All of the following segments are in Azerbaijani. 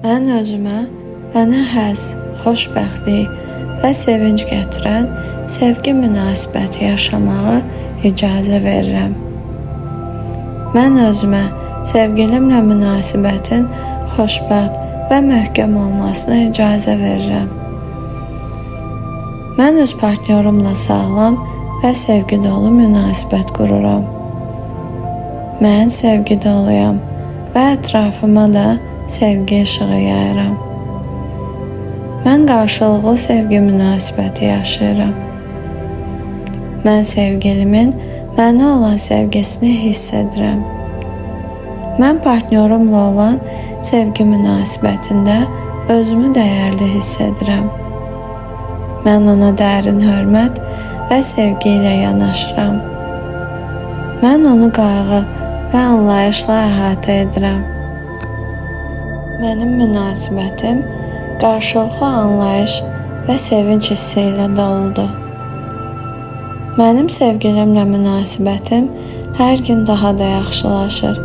Mən özümə mənə həzz, xoşbəxtlik və sevinc gətirən sevgi münasibəti yaşamağı icazə verirəm. Mən özümə sevgilimlə münasibətin xoşbəxt və möhkəm olmasına icazə verirəm. Mən öz partnyorumla sağlam və sevgi dolu münasibət qururam. Mən sevgi doluyam və ətrafıma da sevgi işığı yayıram. Mən qarşılıqlı sevgi münasibəti yaşayıram. Mən sevgilimin mənə olan sevgisini hiss edirəm. Mən partnyorumla olan sevgi münasibətində özümü dəyərli hiss edirəm. Mən ona dərin hörmət və sevgi ilə yanaşıram. Mən onu qayğı və anlayışla əhatə edirəm. Mənim münasibətim qarşılıqlı anlayış və sevinc hissi ilə doludur. Mənim sevgilimlə münasibətim hər gün daha da yaxşılaşır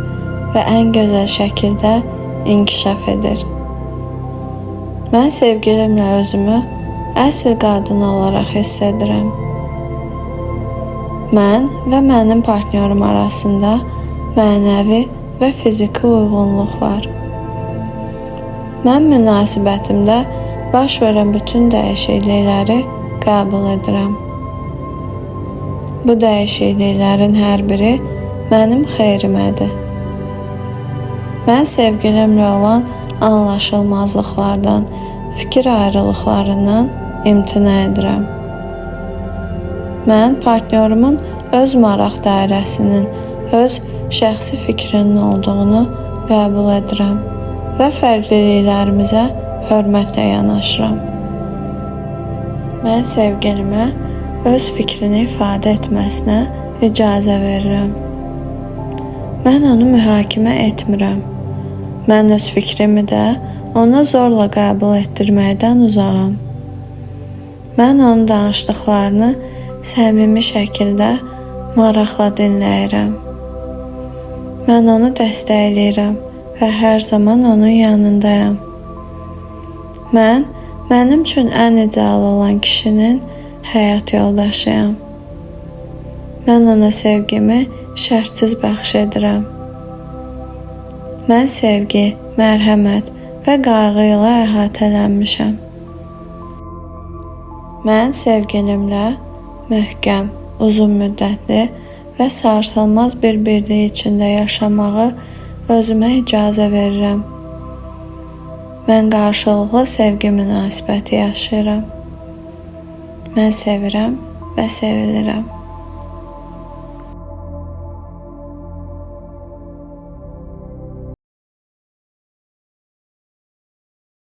və ən gözəl şəkildə inkişaf edir. Mən sevgilimlə özümü əsl qadın olaraq hiss edirəm. Mən və mənim partnyorum arasında mənəvi və fiziki uyğunluq var. Mən münasibətimdə baş verən bütün dəyişiklikləri qəbul edirəm. Bu dəyişikliklərin hər biri mənim xeyrimədir. Mən sevgilimlə olan anlaşılmazlıqlardan, fikir ayrılıqlarından imtina edirəm. Mən partnyorumun öz maraq dairəsinin, öz şəxsi fikrinin olduğunu qəbul edirəm və fərqliliklərimizə hörmətlə yanaşıram. Mən sevgilimə öz fikrini ifadə etməsinə icazə verirəm. Mən onu mühakimə etmirəm. Mən öz fikrimi də ona zorla qəbul etdirməkdən uzağam. Mən onun danışdıqlarını səmimi şəkildə maraqla dinləyirəm. Mən onu dəstəkləyirəm və hər zaman onun yanındayam. Mən mənim üçün ən ideal olan kişinin həyat yoldaşıyam. Mən ona sevgimi şərtsiz bəxş edirəm. Mən sevgi, mərhəmət və qayğı ilə əhatələnmişəm. Mən sevgilimlə möhkəm, uzun müddətli və sarsılmaz bir birlik içində yaşamağı özümə icazə verirəm. Mən qarşılıqlı sevgi münasibəti yaşayıram. Mən sevirəm və sevilirəm.